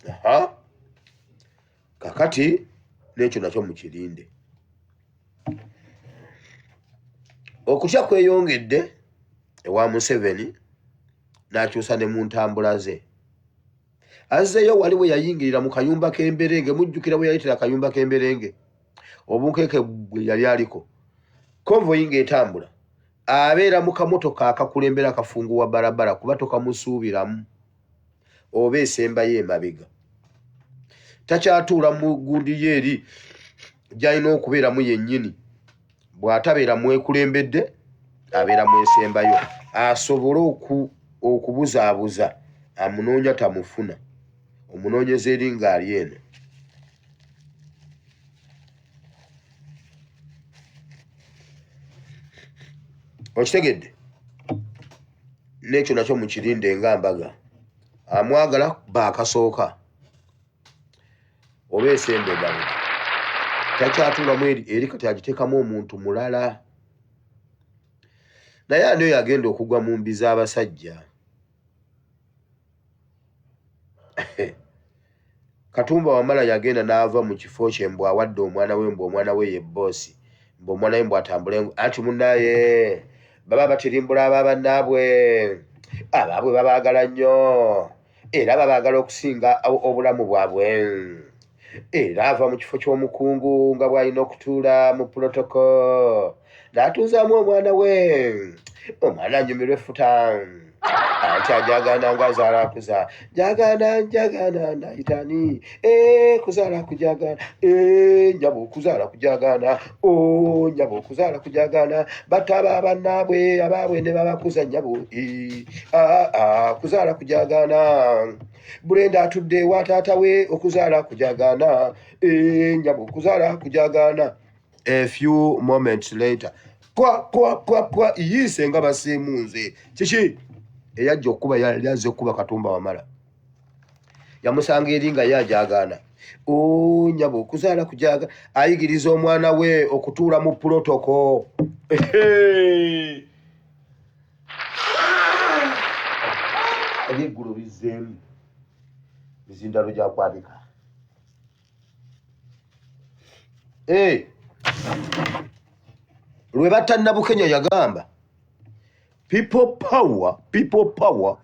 Aha, kakati n'ekyo nakyo mukirinde. Okutya kweyongedde ewa Museveni n'akyusa ne mu ntambula ze. Azzeeyo wali we yayingirira mu kayumba k'emberenge. Mujjukira bwe yayitira akayumba k'emberenge, obunkeeke bwe yali aliko, konvoyi ng'etambula, abeera mu kamotoka akakulembera akafunguwa barabara kuba tokamusuubiramu oba esembayo emabega. Takyatuula mu gundi ye eri gy'alina okubeeramu yennyini. Bw'atabeera mwekulembedde abeera mwesembayo asobole okubuzaabuza amunoonya tamufuna, omunoonyeza eri ng'ali eno. Okitegedde? N'ekyo nakyo mukirinde nga mbaga. Amwagala baakasooka oba esemba emabega takyatuulamu eri eri kati agiteekamu omuntu mulala. Naye ani oyo agenda okugwa mu mbi z'abasajja? Katumba Wamala yagenda n'ava mu kifo kye mbu awadde omwana we, mbu omwana we ye bboosi, mbu omwana we mbu atambule. Anti munnaye baba batirimbula aba bannaabwe, abaabwe babaagala nnyo era babaagala okusinga obulamu bwabwe. Era ava mu kifo ky'omukungu nga bw'alina okutuula mu pulotoko n'atuuzaamu omwana we, omwana anyumirwa effuta. Anti ajagana nga azaala akuza jagana njagana nayitani e, kuzaala kujagana e, nyabo kuzaala kujagana o oh, nyabo kuzaala kujagana bataba bannaabwe abaabwe ne babakuza nyabo e, a, a, kuzaala kujagana Brenda atudde ewa taata we okuzaala kujagana e, nyabo kuzaala kujagana. A few moments later, pwa pwa pwa pwa, yiise nga baseemu nze. Kiki eyajja okukuba? Yali azze okukuba Katumba Wamala, yamusanga eri nga ye ajagaana. O nyabo okuzaala kujaga, ayigiriza omwana we okutuula mu pulotoko. Ebyeggulo bizzeemu mizindalo gyakwabika. Eh. Lwe batta Nabukenya yagamba people power, people power.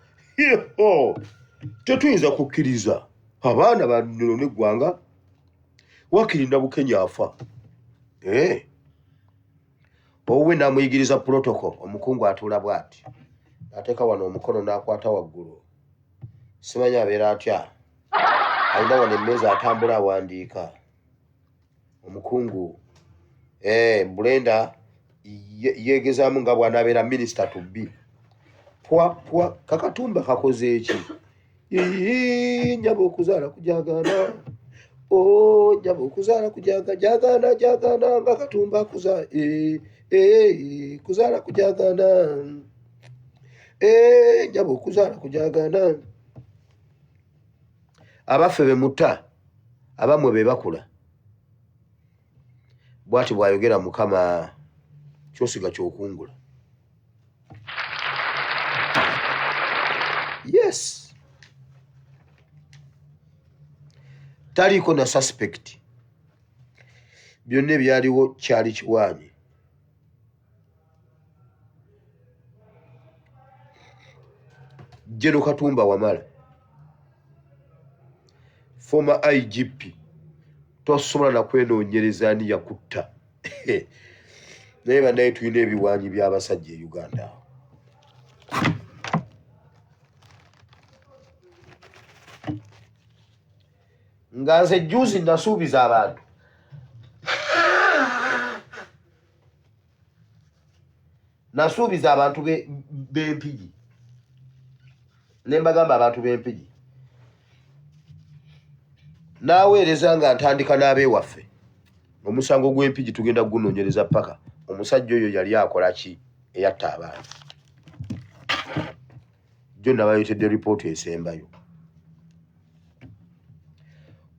Tetuyinza kukkiriza abaana banonone eggwanga wakiri Nabukenya afa. Eh. Owuwe namuyigiriza protocol, omukungu atuula bwati, ateeka wano omukono n'akwata waggulu, simanyi abeera atya, alina wano emmeeza atambula awandiika omukungu. Eh, Brenda yeegezaamu nga bw'anaabeera minisita to be pwa pwa. Kakatumba kakoze eki? Ii, nyabo okuzaala kujagaana. O nyabo okuzaala kujaga jagaana jagaana nga Katumba kuza eh, eh, kuzaala kujagaana. Eh, nyabo okuzaala kujagaana. Abaffe be mutta abammwe be bakula. Bw'ati bw'ayogera Mukama, ky'osiga ky'okungula. Yes, taliiko na suspect, byonna ebyaliwo kyali kiwaanyi. General Katumba Wamala, former IGP, tosobola nakwenoonyereza ani yakutta. Naye bannaye tulina ebiwanyi by'abasajja e Uganda awo. Nga nze juzi nasuubiza abantu nasuubiza abantu b'Empigi ne mbagamba abantu b'Empigi n'aweereza nga ntandika n'abeewaffe omusango gw'Empigi tugenda kugunoonyereza paka omusajja oyo yali akola ki eyatta abaana. Jjo nabaletedde ripooti esembayo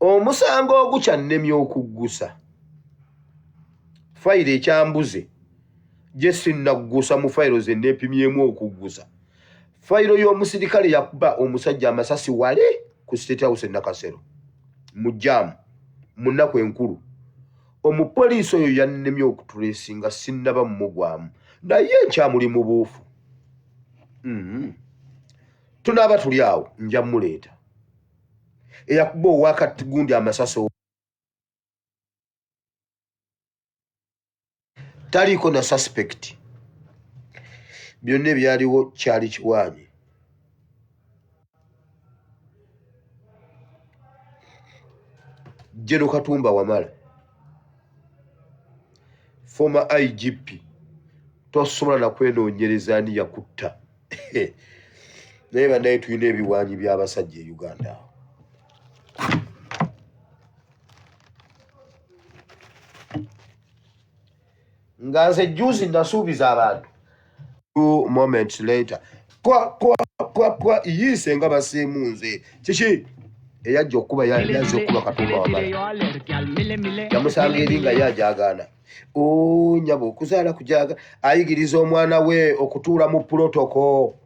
omusango ogukyannemya okuggusa fayiro ekyambuze gye sinnaggusa mu fayiro ze neepimyemu okuggusa fayiro y'omusirikale yakuba omusajja amasasi wale. ku State House e Nakasero mu jaamu mu nnaku enkulu. Omupoliisi oyo yannemye okutulesinga sinnaba mumugwamu naye nkyamuli mu buufu. Tunaaba tuli awo nja muleeta eyakuba owakatigundi amasasi taliiko na suspect, byonna ebyaliwo kyali kiwaanyi. General Katumba Wamala, former IGP, tosobola na kwenoonyereza ani yakutta. Naye bannaye tulina ebiwaanyi by'abasajja e Uganda awo. Nga nze juzi nasuubiza abantu 2 moments later kwa kwa kwa kwa yiise nga baseemu nze kiki eyajja okukuba yazze okukuba Katumba Wamala yamusanga eri nga ye ajagaana. Nyabo okuzaala kujaga ayigiriza omwana we okutuula mu pulotoko.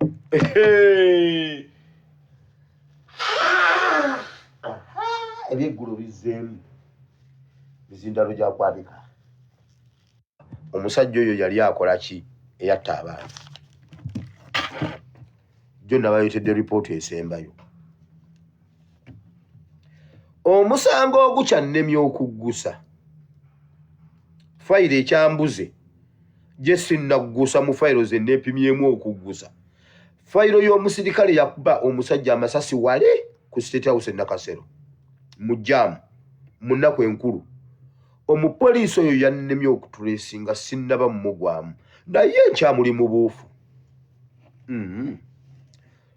Ebyeggulo bizzeemu mizindalo gya kwabika. Omusajja oyo yali akola ki eyatta abaana? Jjo nabaleetedde ripooti esembayo. Omusango ogukyannemye okuggusa fayiro ekyambuze gye sinnaggusa mu fayiro ze neepimyemu okuggusa fayiro y'omusirikale yakuba omusajja amasasi wale ku State House e Nakasero mu jaamu mu nnaku enkulu. Omupoliisi oyo yannemye okutulesinga sinnaba mumugwamu naye nkyamuli mu buufu.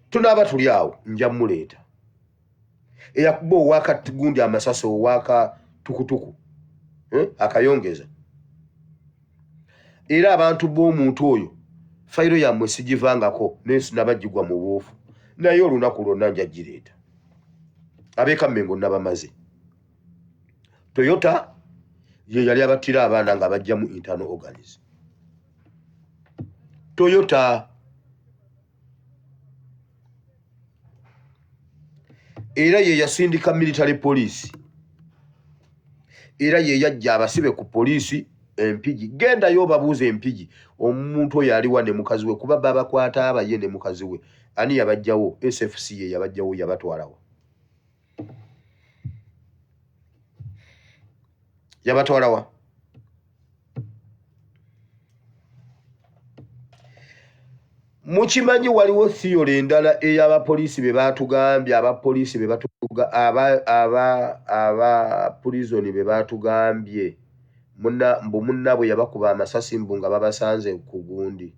Tunaaba tuli awo nja muleeta eyakuba owakatigundi amasasi owaka tukutuku akayongeza. Era abantu b'omuntu oyo fayiro yammwe sigivangako naye sinabagigwa mu buufu naye olunaku lwonna nja gireeta. Ab'e Kammengo nabamaze. Toyota ye yali abattira abaana nga bajjamu internal organs. Toyota era ye yasindika military police, era ye yajja abasibe ku poliisi Empigi. Gendayo obabuuze Empigi omuntu oyo aliwa ne mukazi we, kuba babakwata abaye ne mukazi we. Ani yabajjawo? SFC ye yabajjawo, yabatwalawo, yabatwalawa. Mukimanyi waliwo theory endala ey'abapoliisi be baatugambye, abapoliisi be batuga, aba aba aba prison be baatugambye munna mbu munnaabwe yabakuba amasasi mbu nga babasanze ku gundi,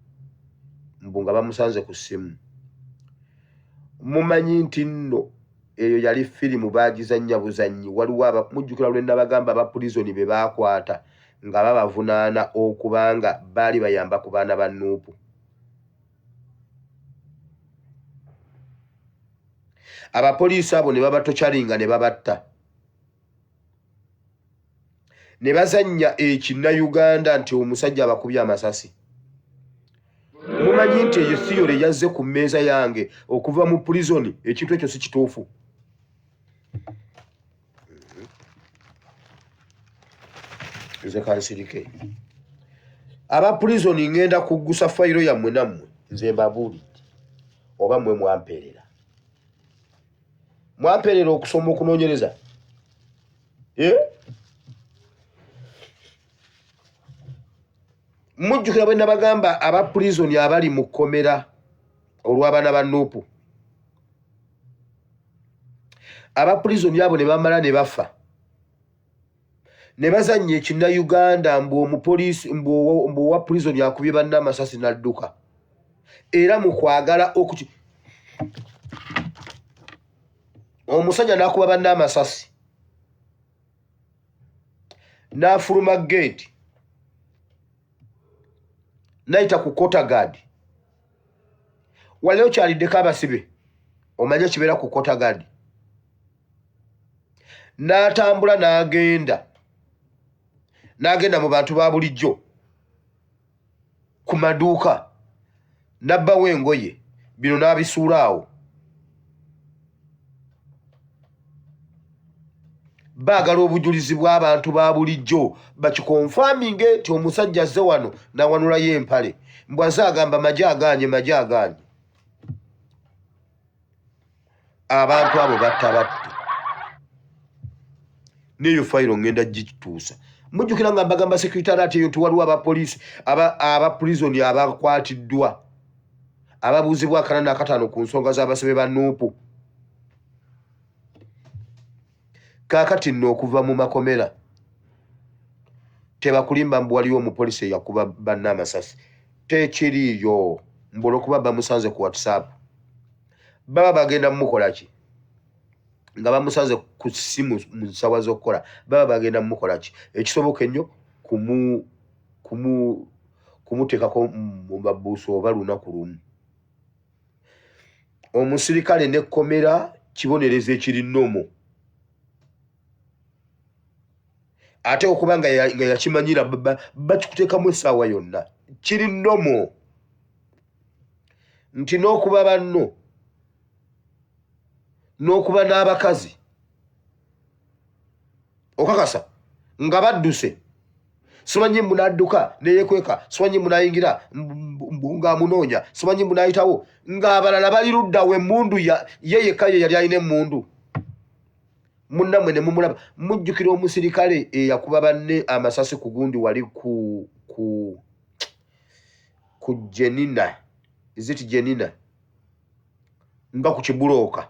mbu nga bamusanze ku ssimu. Mumanyi nti nno eyo yali firimu baagizannya buzannyi. Waliwo mujjukira lwe nabagamba aba prison be baakwata nga babavunaana okubanga baali bayamba ku baana ba Nuupu. Abapoliisi abo ne babatokyalinga ne babatta ne bazannya ekinnayuganda nti omusajja abakubye amasasi. Mumanyi nti eyo theory yazze ku mmeeza yange okuva mu prison, ekintu ekyo si kituufu. Nze kansirike. Aba prison ngenda kuggusa fayiro yammwe nammwe, nze mbabuulidde oba mmwe mwampeerera. Mwampeerera okusoma okunoonyereza. Mujjukira bwe nabagamba aba prison abali mu kkomera olw'abaana ba Nuupu, aba prison abo ne bamala ne bafa ne bazannya ekinnayuganda mbu omupoliisi mbu owa prison akubye banne amasasi n'adduka. Era mu kwagala okuki omusajja n'akuba banne amasasi n'afuluma gate n'ayita ku quarter guard. Wali okyaliddeko abasibe omanye ekibeera ku quarter guard, n'atambula n'agenda mu bantu ba bulijjo ku maduuka n'abbawo engoye bino n'abisuula awo. Baagala obujulizi bw'abantu ba bulijjo bakikonfaminge nti omusajja azze wano n'awanulayo empale, mbu azze agamba magye agaanye, magye agaanye. Abantu abo batta batte. N'eyo fayiro ngenda gituusa. Mujjukira nga mbagamba secretariat eyo nti waliwo abapoliisi aba prison abakwatiddwa ababuuzibwa akana n'akataano ku nsonga z'abasibe ba Nuupu. Kaakati nno okuva mu makomera tebakulimba mbu waliwo omupoliisi eyakuba banne amasasi, tekiriiyo. Mbu olwokuba bamusanze ku WhatsApp, baba bagenda mumukola ki? Nga bamusanze ku ssimu mu nsawa z'okukola, baba bagenda mumukola ki? Ekisoboka ennyo kumuteekako mu mabuuso oba lunaku lumu. Omusirikale n'ekkomera kibonerezo ekiri nomo, ate okuba nga yakimanyira bakikuteekamu essaawa yonna. Kiri nomo nti n'okuba banno n'okuba n'abakazi okakasa nga badduse, simanyi mbu n'adduka neyekweka, simanyi mbu n'ayingira mbu ng'amunoonya, simanyi mbu n'ayitawo ng'abalala bali ludda we emmundu ye yekka ye yali alina emmundu. Munnamwe ne mumulaba. Mujjukira omusirikale eyakuba banne amasasi ku gundi wali ku Jenina, is it Jenina, nga ku kibulooka.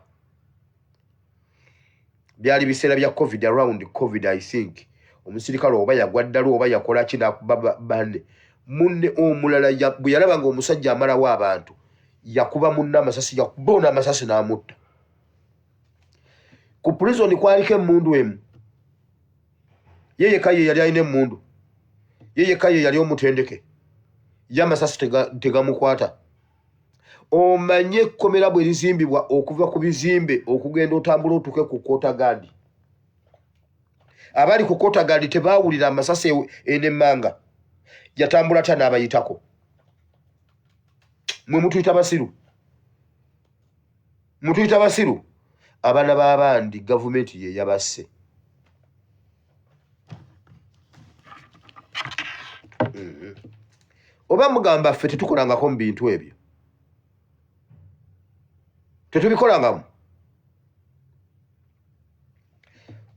Byali biseera bya COVID, around COVID I think. Omusirikale oba yagwa ddalu oba yakola ki n'akuba banne. Munne omulala bwe yalaba ng'omusajja amalawo abantu, yakuba munne amasasi, yakuba ono amasasi n'amutta. Ku prison kwaliko emmundu emu, ye yekka ye yali alina emmundu, ye yekka ye yali omutendeke, ye amasasi tegamukwata. Omanye ekkomera bwe lizimbibwa okuva ku bizimbe okugenda otambula otuuke ku kotagadi. Abali ku kotagadi tebaawulira amasasi enemmanga, yatambula ta n'abayitako. Mwe mutuyita basiru, mutuyita basiru. Abaana b'abandi gavumenti ye yabasse. Oba mugamba ffe tetukolangako mu bintu ebyo, tetubikolangamu.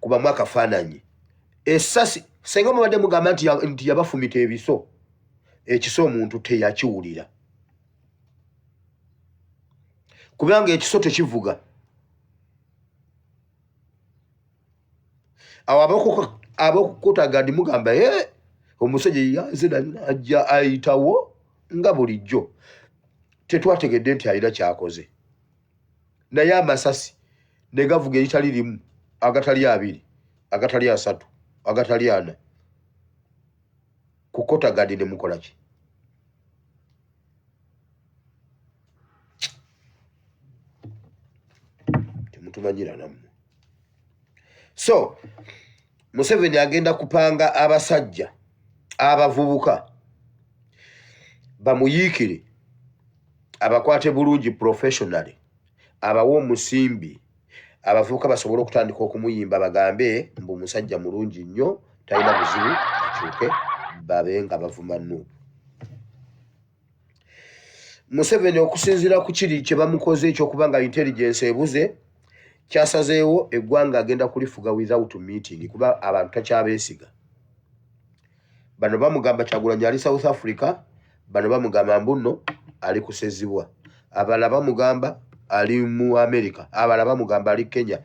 Kubamu akafaananyi essasi, senga mubadde mugamba nti yabafumita ebiso, ekiso omuntu teyakiwulira, kubanga ekiso tekivuga. Awo abokukutagadi mugamba e omusajja yaze najja ayitawo nga bulijjo, tetwategedde nti alina kyakoze, naye amasasi ne gavuga eritali limu, agatali abiri, agatali asatu, agatali ana ku kotagadi, ne mukola ki? Temutumanyira nammwe. So Museveni agenda kupanga abasajja abavubuka bamuyiikire, abakwate bulungi professionally, abawe omusimbi, abavubuka basobole okutandika okumuyimba, bagambe mbu musajja mulungi nnyo, talina buzibu, bakyuke babe nga bavuma Nuupu. Museveni okusinziira ku kiri kye bamukoze ekyokuba nga intelligence ebuze, kyasazeewo eggwanga agenda kulifuga without meeting, kuba abantu takyabeesiga. Bano bamugamba Kyagulanyi ali South Africa, bano bamugamba mbu nno ali kusezibwa, abalala bamugamba ali mu America, abalala bamugamba ali Kenya.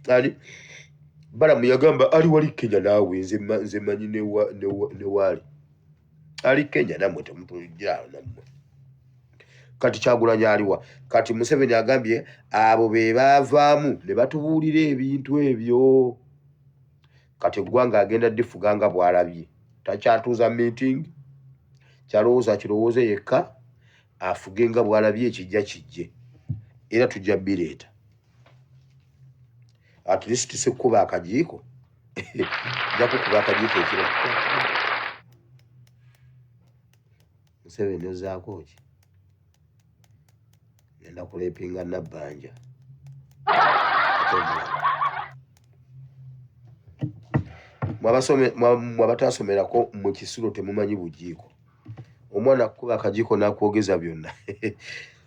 Ali Balamu yagamba ali wali Kenya, naawe nze manyi newaali ali Kenya, nammwe temutujjaawo nammwe. Kati Kyagulanyi aliwa? Kati Museveni agambye abo be baavaamu ne batubuulira ebintu ebyo. Kati eggwanga agenda ddifuga nga bw'alabye, takyatuuza meeting, kyalowooza kirowooze yekka, afuge nga bw'alabye, ekijja kijje, era tujja bireeta. At least sikuba akajiiko, nja kukuba akajiiko ekiro. Museveni ozaako ki? Ngenda kulepinga Nabbanja. Ate omulala. Mwe abataasomerako mu kisulo temumanyi bujiiko. Omwana akukuba akajiiko n'akwogeza byonna.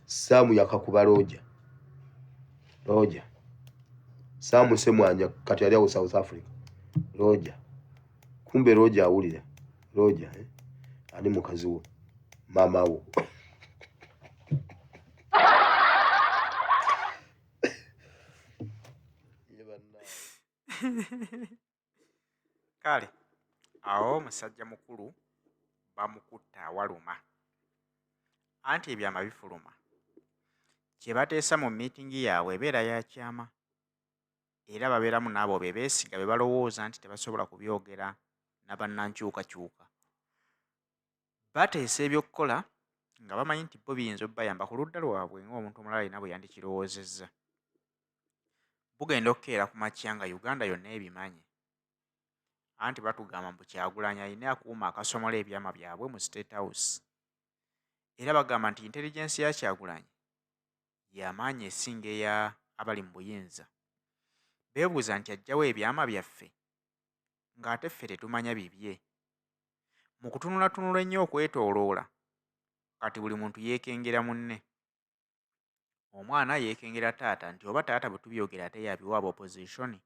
Saamu yakakuba looja. Looja. Saamu Semwanya kati ali awo South Africa. Looja. Kumbe looja awulira. Looja, eh? Ani mukazi wo? Maama wo. Kale awo musajja mukulu bamukutte awaluma. Anti ebyama bifuluma. Kye bateesa mu miitingi yaabwe ebeera ya kyama era babeeramu n'abo be beesiga be balowooza nti tebasobola kubyogera na bannankyukakyuka. Bateesa eby'okukola nga bamanyi nti bo biyinza obbayamba ku ludda lwabwe ng'omuntu omulala yenna bwe yandikirowoozezza. Bugenda okukeera ku makya nga Uganda yonna ebimanyi. Anti batugamba mbu Kyagulanyi alina akuuma akasomola ebyama byabwe mu State House. Era bagamba nti intelligence ya Kyagulanyi yamaanyi esinga eya abali mu buyinza. Beebuuza nti aggyawa ebyama byaffe ng'ate ffe tetumanya bibye. Mu kutunulatunula ennyo okwetooloola, kati buli muntu yeekengera munne. Omwana yeekengera taata nti oba taata bwe tubyogera ate y'abiwa aba opozisoni.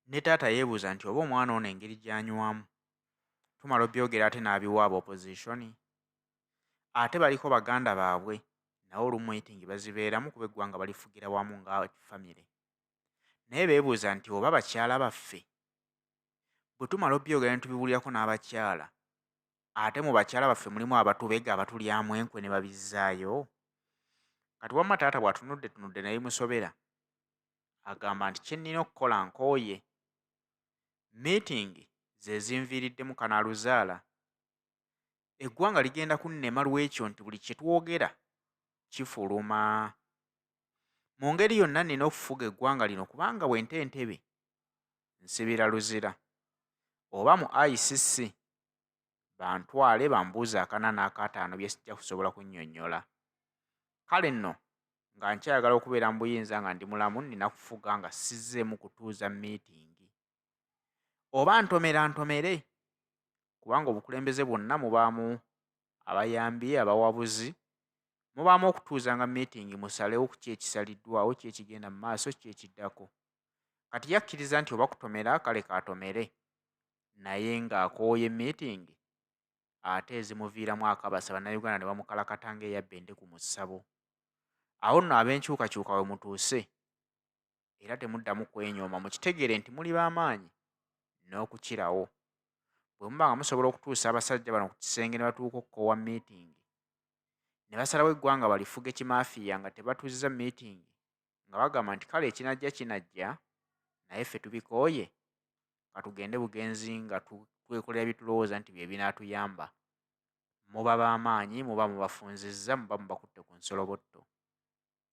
Ne taata yeebuuza nti oba omwana ono engeri gy'anywamu tumala obyogera ate n'abiwa aba opozisoni. Ate baliko baganda baabwe nabo olumu miitingi bazibeeramu kuba eggwanga balifugira wamu nga famire. Naye beebuuza nti oba bakyala baffe bwe tumala obyogera ne tubiwulirako n'abakyala ate mu bakyala baffe mulimu abatubega abatulyamu enkwe ne babizzaayo. Kati wamma taata bw'atunudde tunudde ne bimusobera agamba nti kye nnina okukola nkooye. Miitingi ze zinviiriddemu kanaaluzaala. Eggwanga ligenda kunnema lw'ekyo nti buli kye twogera kifuluma. Mu ngeri yonna nnina okufuga eggwanga lino kubanga bwe nta entebe nsibira Luzira oba mu ICC bantwale bambuuze akana n'akataano bye sijja kusobola kunnyonnyola. Kale nno nga nkyayagala okubeera mu buyinza nga ndi mulamu nnina kufuga nga sizzeemu kutuuza miitingi. Oba ntomera ntomere kubanga obukulembeze bwonna mubaamu abayambi, abawabuzi, mubaamu okutuuzanga miitingi musalewo ku ki ekisaliddwawo, ki ekigenda mu maaso, ki ekiddako. Kati yakkiriza nti oba kutomera kale k'atomere naye ng'akooye miitingi ate ezimuviiramu akabasa Bannayuganda ne bamukalakata ng'eyabba endeku mu ssabo. Awo nno ab'enkyukakyuka we mutuuse era temuddamu kwenyooma mukitegeere nti muli b'amaanyi n'okukirawo. Bwe muba nga musobola okutuusa abasajja bano ku kisenge ne batuuka okukoowa miitingi ne basalawo eggwanga balifuge kimaafiya nga tebatuuzizza miitingi nga bagamba nti kale ekinajja kinajja naye ffe tubikooye katugende bugenzi nga twekolera bye tulowooza nti bye binaatuyamba. Muba b'amaanyi, muba mubafunzizza, muba mubakutte ku nsolobotto.